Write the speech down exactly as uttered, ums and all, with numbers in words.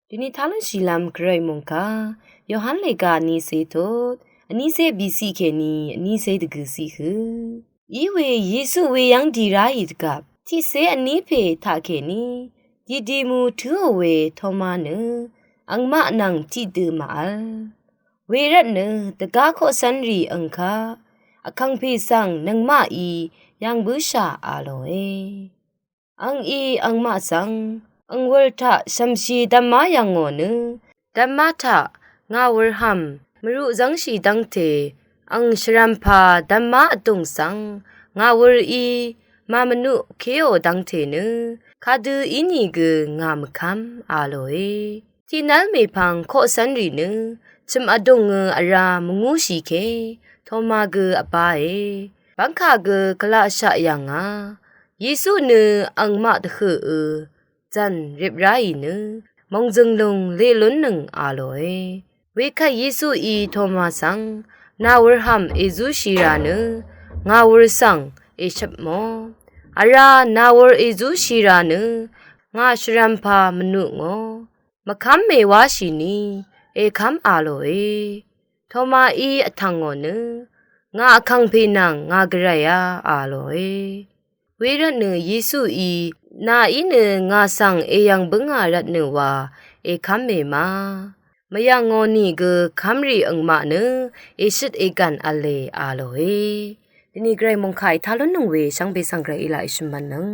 Dini talun shilam gvray mungka, Yohan lega nise tot, anise bisi keni, anise dvgüsi hu. Iwe Yesu we yang dira idgap, tise anipe ta keni, didi mu tuo we Toma nø, angma nang tidø maal. We rat nø, dvga ko sanri angka, akangpe sang nangma i, yang busha aloe. Ang i angmaq svng, angwur taq shvmshi dvmá yv̀ngò nø, dvmá taq ngà wur hvm mvrú zv́ngshì dv́ngte, ang shvrvmpa dvmá vdùng svng, ngà wur í màmvnuq kéò dv́ngte nø, kadø ínìgø ngà mvkv́m a lòe. Tiqnv́l mèpvng koqcv́nrì nø, chø̀m vdùng ø vrá mvngúshì ke, Toma gø vbáe. Bv́ngkà gø gvlaqshaq yv̀ngà. Yesu nø angmaq dvhø̀ ø, zv̀n rip ráì nø, mòngzø̀ng lùng leq lúnnøng a lòe. Wekvt Yesuí Toma svng, nà wur hvm èzúshì rà nø, ngà wur svng èshøp mò. Vrá nà wur èzúshì rà nø, ngà shvrvmpa mvnuq ngò. Mvkv́m mèwáshì ni, èkv́m a lòe. Tomaí vtv̀ngò nø, ngà vkàngpè nvng ngà gvray a a lòe. Wervtnø Yesuí, nàí nø ngà svng èyv̀ng bǿngà rvtnø wa, èkv́m mèma. Mvyv̀ngò nìgø kv́mrì angmaq nø, èshøt ègv̀n v̄le a lòe. Dini gvray mòngkà ètá lúnnøng we, shvngbe svng gvray í laq èshø̀m mvtnøng.